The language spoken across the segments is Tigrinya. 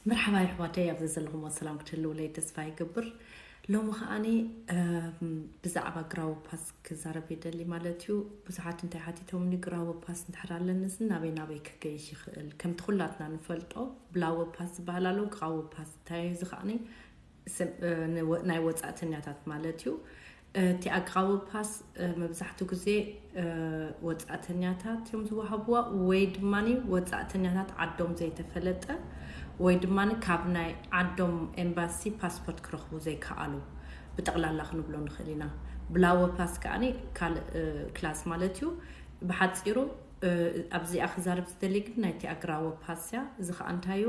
መርሓባ ኣሕዋተይ፣ ኣብዚ ዘለኹም ሰላም ክትህልውለይ ተስፋ ይገብር። ሎሚ ከዓኒ ብዛዕባ ግራዊ ፓስ ክዛረብ ይደሊ ማለት እዩ። ብዙሓት እንታይ ሓቲቶምኒ፣ ግራዊ ፓስ እንድሕር ኣለንስ ናበይ ናበይ ክገይሽ ይኽእል? ከምቲ ኩላትና ንፈልጦ ብላዊ ፓስ ዝበሃል ኣሎ፣ ግራዊ ፓስ እንታይ እዩ? እዚ ከዓኒ ናይ ወፃእተኛታት ማለት እዩ። እቲ ኣግራዊ ፓስ መብዛሕትኡ ግዜ ወፃእተኛታት እዮም ዝወሃብዋ፣ ወይ ድማ ወፃእተኛታት ዓዶም ዘይተፈለጠ፣ ወይ ድማ ካብ ናይ ዓዶም ኤምባሲ ፓስፖርት ክረኽቡ ዘይከኣሉ፣ ብጠቕላላ ክንብሎ ንኽእል ኢና። ብላወ ፓስ ከዓኒ ካልእ ክላስ ማለት እዩ። ብሓፂሩ ኣብዚኣ ክዛረብ ዝደሊ ግን ናይቲ ኣግራዊ ፓስ እያ። እዚ ከዓ እንታይ እዩ?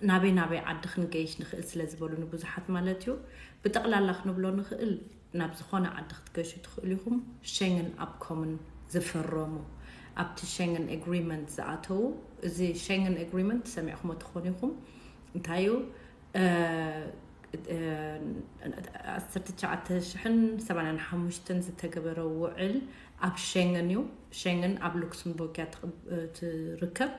ናበይ ናበይ ዓዲ ክንገይሽ ንኽእል ስለ ዝበሉኒ ብዙሓት ማለት እዩ። ብጠቕላላ ክንብሎ ንኽእል፣ ናብ ዝኾነ ዓዲ ክትገሹ ትኽእሉ ኢኹም። ሸንግን ኣብ ኮምን ዝፈረሙ፣ ኣብቲ ሸንግን ኤግሪመንት ዝኣተዉ፣ እዚ ሸንግን ኤግሪመንት ሰሚዕኹሞ ትኾኑ ኢኹም። እንታይ እዩ? ዓሰርተ ትሽዓተ ሽሕን ሰማንያን ሓሙሽተን ዝተገበረ ውዕል ኣብ ሸንግን እዩ። ሸንግን ኣብ ሉክስምቡርግ እያ ትርከብ፣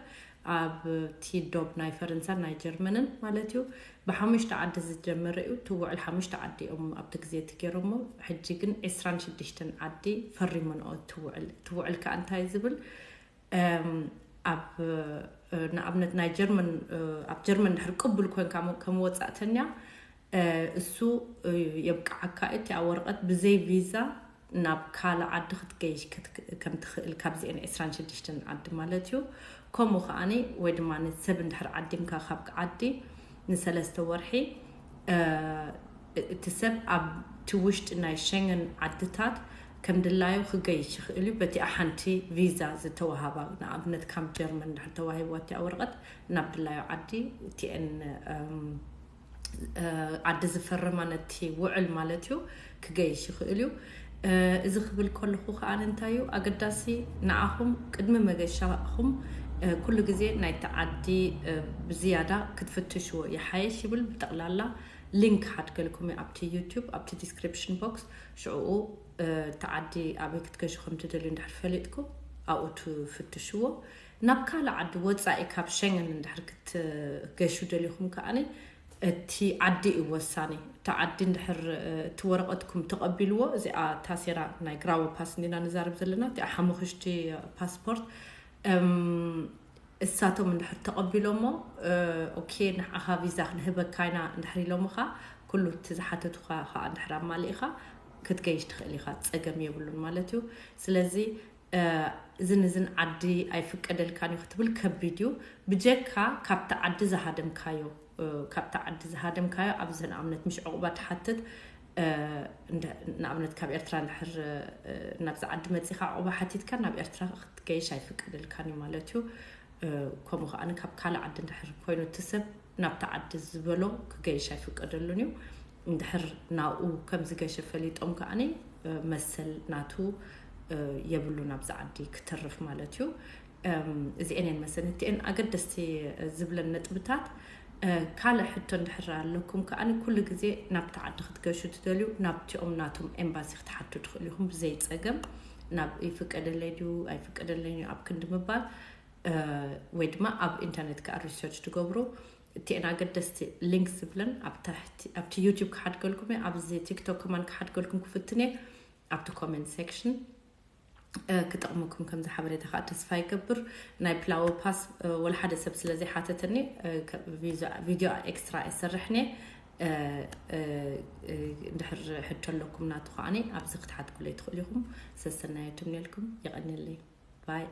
ኣብቲ ዶብ ናይ ፈረንሳን ናይ ጀርመንን ማለት እዩ። ብሓሙሽተ ዓዲ ዝጀመረ እዩ። እቲ ውዕል ሓሙሽተ ዓዲ እዮም ኣብቲ ግዜ እቲ ገይሮሞ። ሕጂ ግን ዕስራን ሽዱሽተን ዓዲ ፈሪመንኦ እቲ ውዕል። እቲ ውዕል ከዓ እንታይ ዝብል? ኣብ ንኣብነት ናይ ጀርመን፣ ኣብ ጀርመን ድሕር ቅቡል ኮንካ ከም ወፃእተኛ፣ እሱ የብቅዓካ እቲ ኣብ ወረቐት ብዘይ ቪዛ ናብ ካልእ ዓዲ ክትገይሽ ከም ትኽእል፣ ካብዚአን ዕስራን ሽዱሽተን ዓዲ ማለት እዩ። ከምኡ ከዓኒ ወይ ድማ ሰብ እንድሕር ዓዲምካ ካብ ዓዲ ንሰለስተ ወርሒ እቲ ሰብ ኣብቲ ውሽጢ ናይ ሸንግን ዓድታት ከም ድላዩ ክገይሽ ይኽእል እዩ። በቲኣ ሓንቲ ቪዛ ዝተዋሃባ፣ ንኣብነት ካብ ጀርመን እንድሕር ተዋሂብዋ እቲኣ ወረቐት ናብ ድላዩ ዓዲ እቲአን ዓዲ ዝፈረማ ነቲ ውዕል ማለት እዩ ክገይሽ ይኽእል እዩ። እዚ ክብል ከለኹ ከዓ እንታይ እዩ ኣገዳሲ፣ ንዓኹም ቅድሚ መገሻኹም ኩሉ ግዜ ናይቲ ዓዲ ብዝያዳ ክትፍትሽዎ ይሓይሽ ይብል። ብጠቕላላ ሊንክ ሓድገልኩም እዩ ኣብቲ ዩቱብ፣ ኣብቲ ዲስክሪፕሽን ቦክስ። ሽዕኡ እቲ ዓዲ ኣበይ ክትገሹ ከም ትደልዩ እንድሕር ፈሊጥኩም ኣብኡ ትፍትሽዎ። ናብ ካልእ ዓዲ ወፃኢ ካብ ሸንግን እንድሕር ክትገሹ ደሊኹም ከዓኒ እቲ ዓዲ እዩ ወሳኒ። እቲ ዓዲ እንድሕር እቲ ወረቐትኩም ተቐቢልዎ፣ እዚኣ ታሴራ ናይ ግራዊ ፓስ እንዲና ንዛረብ ዘለና፣ እቲኣ ሓሙኽሽቲ ፓስፖርት እሳቶም እንድሕር ተቐቢሎሞ፣ ኦኬ ንዓኻ ቪዛ ክንህበካ ኢና እንድሕር ኢሎምኻ፣ ኩሉ እቲ ዝሓተቱኻ ከዓ እንድሕር ኣማሊእኻ ክትገይሽ ትኽእል ኢኻ፣ ፀገም የብሉን ማለት እዩ። ስለዚ እዝን እዝን ዓዲ ኣይፍቀደልካን እዩ ክትብል ከቢድ እዩ። ብጀካ ካብቲ ዓዲ ዝሃደምካዮ፣ ካብቲ ዓዲ ዝሃደምካዮ ኣብዚ ንኣብነት ምሽ ዕቑባ ትሓትት፣ ንኣብነት ካብ ኤርትራ እንድሕር ናብዚ ዓዲ መፂኻ ዕቑባ ሓቲትካ ናብ ኤርትራ ክትገይሽ ኣይፍቀደልካን እዩ ማለት እዩ። ከምኡ ከዓኒ ካብ ካልእ ዓዲ እንድሕር ኮይኑ እቲ ሰብ ናብቲ ዓዲ ዝበሎ ክገይሽ ኣይፍቀደሉን እዩ። እንድሕር ናብኡ ከም ዝገሸ ፈሊጦም ከዓኒ መሰል ናቱ የብሉን ኣብዚ ዓዲ ክተርፍ ማለት እዩ። እዚአን እየን መሰለኒ እቲአን ኣገደስቲ ዝብለን ነጥብታት። ካልእ ሕቶ እንድሕር ኣለኩም ከዓኒ ኩሉ ግዜ ናብቲ ዓዲ ክትገሹ ትደልዩ ናብቲኦም ናቶም ኤምባሲ ክትሓቱ ትኽእሉ ኢኹም ብዘይ ፀገም። ናብ ይፍቀደለይ ድዩ ኣይፍቀደለይ ድዩ ኣብ ክንዲ ምባል፣ ወይ ድማ ኣብ ኢንተርኔት ከዓ ሪሰርች ትገብሩ። እቲአን ኣገደስቲ ሊንክ ዝብለን ኣብ ታሕቲ ኣብቲ ዩቲብ ክሓድገልኩም እየ፣ ኣብዚ ቲክቶክ ከማን ክሓድገልኩም ክፍትን እየ። ኣብቲ ኮመንት ሴክሽን ክጠቕመኩም ከምዚ ሓበሬታ ከዓ ተስፋ ይገብር። ናይ ፕላወ ፓስ ወላ ሓደ ሰብ ስለ ዘይሓተተኒ ቪዲዮ ኤክስትራ ኣይሰርሕን እየ። እንድሕር ሕቶ ኣለኩም ናቱ ከዓኒ ኣብዚ ክትሓትኩለይ ትኽእሉ ኢኹም። ሰሰናየቱም ነልኩም። የቐንየለይ። ባይ።